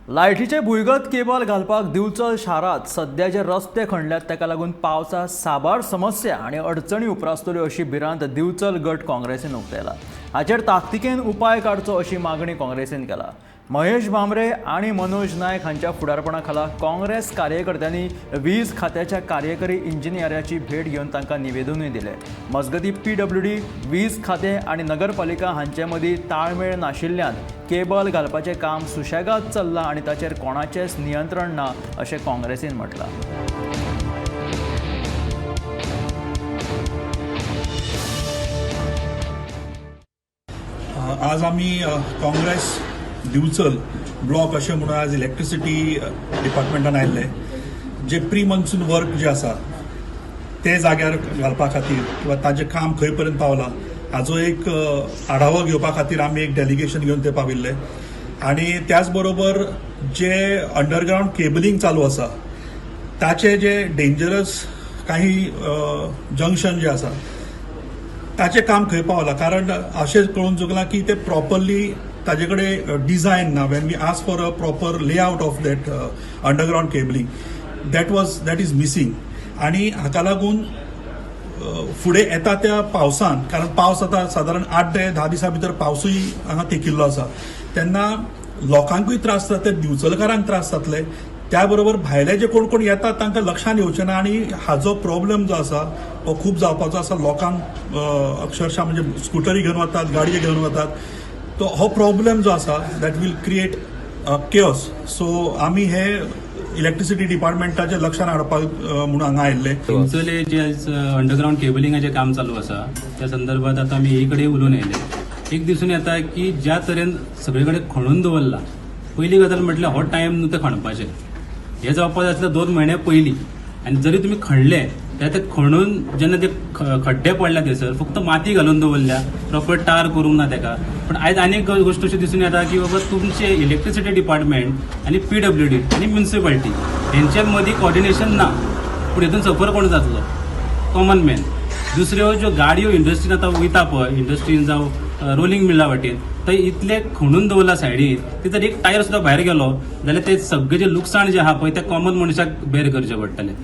लायटीचे भुंयगत केबल घालपाक दिवचल शारांत सध्या जे रस्ते खणल्यात ताका लागून पावसा साबार समस्या आनी अडचणी उप्रासतल्यो अशी भिरांत दिवचल गट काँग्रेसीन उक्तायला. हाचेर ताकतिकेन उपाय काडचो अशी मागणी काँग्रेसीन केला. महेश भामरे आनी मनोज नायक हांच्या फुडारपणा खाला काँग्रेस कार्यकर्त्यांनी वीज खात्याच्या कार्यकारी इंजिनियराची भेट घेवन तांकां निवेदनूय दिलें. मजगतीं, पीडब्ल्यूडी, वीज खातें आनी नगरपालिका हांचे मदीं ताळमेळ नाशिल्ल्यान केबल घालपाचें काम सुशेगाद चल्लां आनी ताचेर कोणाचेंच नियंत्रण ना अशें काँग्रेसीन म्हटलां. आज आमी काँग्रेस दिवचल ब्लॉक अशें म्हणून आज इलेक्ट्रिसिटी डिपार्टमेंटान आयिल्ले, जे प्री मॉन्सून वर्क जे आसा ते जाग्यार घालपा खातीर किंवा ताजें काम खंय पर्यंत पावलां हाजो एक आढावो घेवपा खातीर आमी एक डेलिगेशन घेवन ते पाविल्ले. आनी त्याच बरोबर जे अंडरग्रावंड केबलिंग चालू आसा ताचे जे डेंजरस काही जंक्शन जे आसा ताचें काम खंय पावलां, कारण अशें कळून चुकलां की ते प्रॉपरली ताजे कडेन डिझायन ना. When we ask for a proper layout of that underground cabling, that is missing. आनी हाका लागून फुडें येता त्या पावसान, कारण पावस आतां सादारण 8 ते 10 दिसां भितर पावसूय हांगा तेंकिल्लो आसा, तेन्ना लोकांकूय त्रास जातले, दिवचलकारांक त्रास जातले, त्या बरोबर भायले जे कोण कोण येतात तांकां लक्षांत येवचें ना आनी हाजो प्रॉब्लेम जो आसा हो खूब जावपाचो आसा लोकांक. अक्षरशा म्हणजे स्कुटरी घेवन वतात, गाडये घेवन वतात, तो हो प्रॉब्लेम जो आसा that will create chaos. So आमी हे इलेक्ट्रिसिटी डिपार्टमेंटाच्या लक्षात हाडपाक म्हणून हांगा आयिल्ले. दिवचले जे आयज अंडरग्रावंड केबलिंगाचें काम चालू आसा त्या संदर्भात आतां आमी हे कडेन उलोवन येयले. एक दिसून येता की ज्या तरेन सगळे कडेन खणून दवरला, पयली गजाल म्हटल्यार हो टायम न्हू ते खणपाचें. हें जावपाक जाय आसलें 2 म्हयने पयलीं. आनी जरी तुमी खणले जाल्यार ते खणून जेन्ना ते खड्डे पडल्या थंयसर फक्त माती घालून दवरल्या, प्रॉपर टार करूंक ना तेका. पण आयज आनीक गोश्ट अशी दिसून येता की बाबा तुमचे इलेक्ट्रिसिटी डिपार्टमेंट आनी पीडब्ल्यूडी आनी म्युन्सिपाल्टी हेंचे मदीं कॉर्डिनेशन ना. पूण हितून सफर कोण जातलो? Common man. दुसऱ्यो ज्यो गाडयो इंडस्ट्रीन आतां वयता पळय, इंडस्ट्रीन जावं रोलिंग मिला वाटेन, थंय इतले खणून दवरला सायडीन की जर एक टायर सुद्दां भायर गेलो जाल्यार ते सगळे जे लुकसाण जें आहा पळय तें कॉमन मनशाक बेर करचें पडटलें.